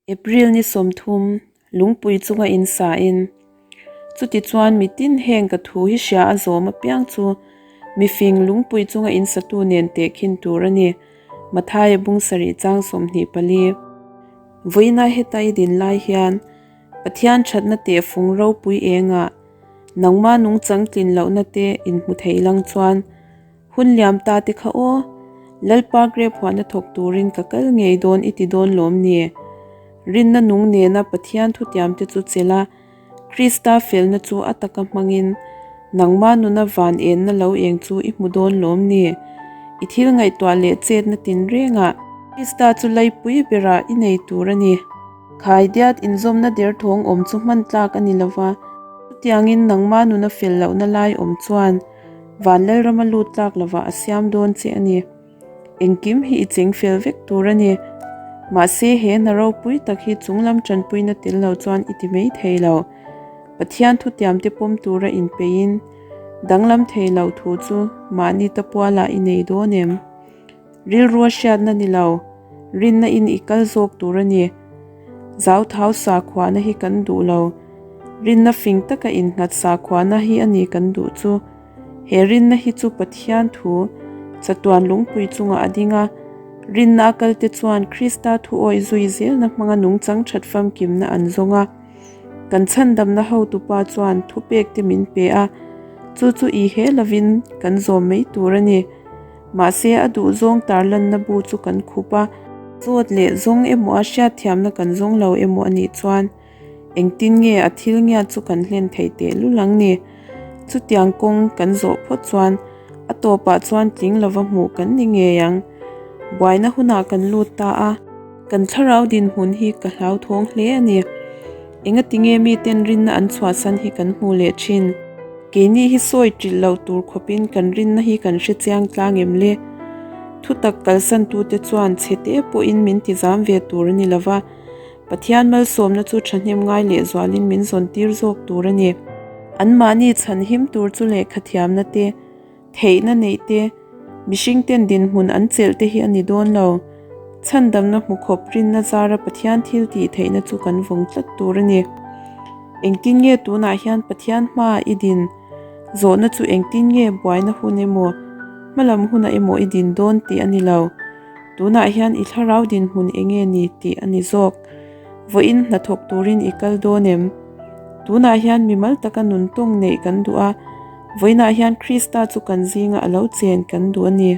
April ni 30, Lungpui chunga in sa in. Chutichuan mitin heng ka thu hi hria a zawm apiang chu mifing lungpui chunga in satu nen tehkhin tur a ni, Mathaia bung sarih chang 24. Vawiina heta i din lai hian Pathian thatna tehfung ropui engah nangmah nungchang tlin lohna te inhmu thei lang chuan Hun liam ta te kha aw, Lalpa grep huahna thawk turin ka kal ngei dawn i ti dawn lawm ni? Rinna nung nena Pathian thutiam te chu chelh a, Krista felna chu a taka hmangin nangmah nuna van enna lo eng chu i hmu dawn lawm ni? I thil ngaihtuah leh chetna tinrengah Krista chu laipui berah i nei tur a ni. Khaidiat inzawmna derthawng awm chu hman tlak a ni lova, chutiangin nangmah nuna fel lohna lai awm chuan Van Lalrama lut tlak lovah a siam dawn che a ni. Engkim hi i cheng fel vek tur a ni. Mahse he hna ropui tak hi chunglam tanpuina tel lo chuan i ti mai thei lo. Pathian thutiam te pawm tura inpeihin danglam thei lo thu chu mahni ta pualah i nei dawn em? Rilrua hriatna ni lo, rinna in i kal zawk tur a ni. Zauthau sakhuana hi kan duh lo. Rinna fing taka innghat sakhuana hi a ni kan duh chu. He rinna hi chu Pathian thu, chatuan lungpui chungah a ding a. Rinna a kalte chuan Krista thu awih zui zelna hmanga nungchang that famkimna an zawng a. Kan chhandamna hotupa chuan thupekte min pe a, chu chu i he lovin kan zawm mai tur a ni. Mahse, a duhzawng tarlanna bu chu kan khup a. Zawt leh zawng emaw a hriatthiamna kan zawng lo emaw a nih chuan engtin nge a thil ngiat chu kan hlen theih teh lul ang ni? Chutiang kawng kan zawh phawt chuan a tawpah chuan tling lova hmuh kan ni ngei ang. Buaina hunah kan lut ta a. Kan thlarau dinhmun hi ka hlauthawng hle a ni. Engatinge miten rinna an chhuahsan hi kan hmu leh thin? Keini hi sawi ṭilh loh tur khawpin kan rinna hi kan hre chiang tlang em le? Thutak kalsantute chuan chhe te pawhin min tizam ve tur a ni lo va, Pathian malsawmna chu ṭhahnem ngai lehzualin min zawntir zawk tur a ni. Anmahni chhanhim tur chu lehkha thiamna te, Theihna neih te, mihring ten dinhmun an chelh te hi a ni dawn lo. Chhandamna hmu khawp rinna zara Pathian thil tih theihna chu kan vawng tlat tur a ni. Engtin nge tunah hian Pathian hmaah i din? Zawhna chu engtin nge buaina hun emaw, hmalam hunah emaw i din dawn tih a ni lo. Tunah hian i thlarau dinhmun enge ni tih a ni zawk. Vawiin hnathawk turin i kal dawn em? Tunah hian mimal taka nun tawng neih kan duh a, vawiinah hian Krista chu kan zinga a lo chen kan duh a ni.